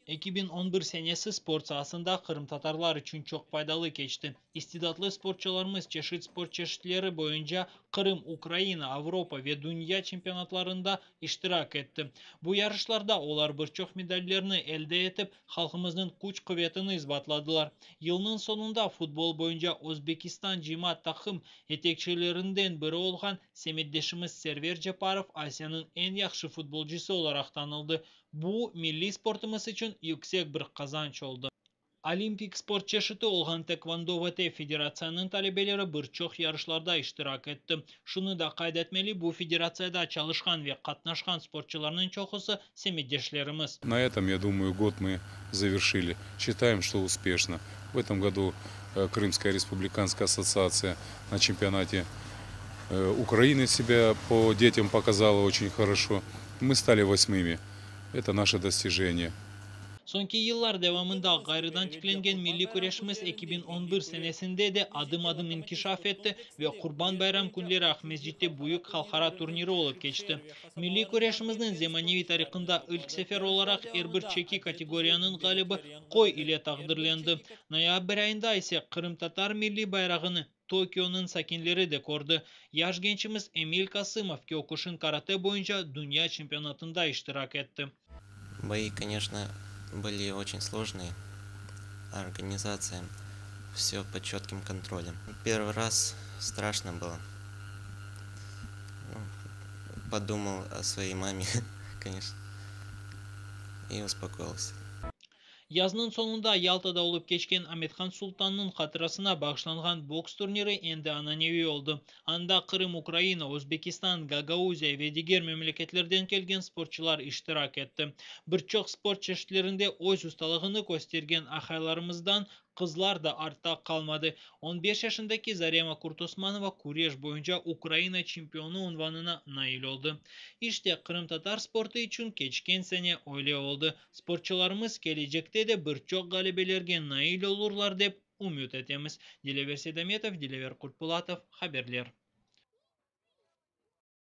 2011 senesi sport saasında qırımtatarlar içün çoq faydalı keçti. İstidatlı sportçularımız çeşit sport çeşitleri boyunca Qırım, Ukraina, Avropa ve dünya çempionatlarında iştirak etti. Bu yarışlarda olar bir çoq medallerni elde etip, halqımıznıñ küç-quvetini isbatladılar. Yılnıñ soñunda futbol boyunca Özbekistan cıyma taqım yetekçilerinden biri olğan semetdeşimiz Server Ceparov Asiyanıñ eñ yahşı futbolcısı olaraq tanıldı. Bu, milliy sportımız içün yüksek bir qazanç oldı. Olimpik sport çeşiti olğan tekvando VT federatsiyanıñ talebeleri bir çoq yarışlarda iştirak etti. Şunı da qayd etmeli, bu federatsiyada çalışqan ve qatnaşqan sportçularnıñ çoqusı semetdeşlerimiz. На этом, я думаю, год мы завершили. Считаем, что успешно. В этом году Крымская республиканская ассоциация на чемпионате Украины себя по детям показала очень хорошо. Мы стали восьмыми. Это наше достижение. Soñki yıllar devamında ğayrıdan tiklengen milliy küreşimiz 2011 senesinde de adım-adım inkişaf etti ve Qurban bayram künleri Aqmescitte büyük halqara turniri olıp keçti. Milliy küreşimizniñ zemaneviy tarihında ilk sefer olaraq er bir çeki kategoriyanıñ ğalibi qoy ile taqdirlendi. Noyabr ayında ise qırımtatar milliy bayrağını Tokionıñ sakinleri de kördi. Yaş gençimiz Emil Kasımov kiokushin karate boyunca dünya çempionatında iştirak etti. Бои, конечно, были очень сложные. Организация, все под четким контролем. Первый раз страшно было. Ну, подумал о своей маме, конечно, и успокоился. Yaznıñ soñunda Yaltada olıp keçken Amethan Sultannıñ hatırasına bağışlanğan boks turniri endi ananeviy oldı. Anda Qırım, Ukraina, Özbekistan, Gagauziya ve diger memleketlerden kelgen sportçular iştirak etti. Bir çoq sport çeşitlerinde öz ustalığını köstergen aqaylarımızdan qızlar da artta qalmadı. 15 yaşındaki Zarema Kurtosmanova küreş boyunca Ukraina çempionı unvanına nail oldı. İşte, qırımtatar sportı içün keçken sene öyle oldı. Sportçularımız kelecekte de bir çoq ğalebelerge nail olurlar dep ümüt etemiz. Dilâver Seydametov, Dilâver Qurtpulatov, haberler.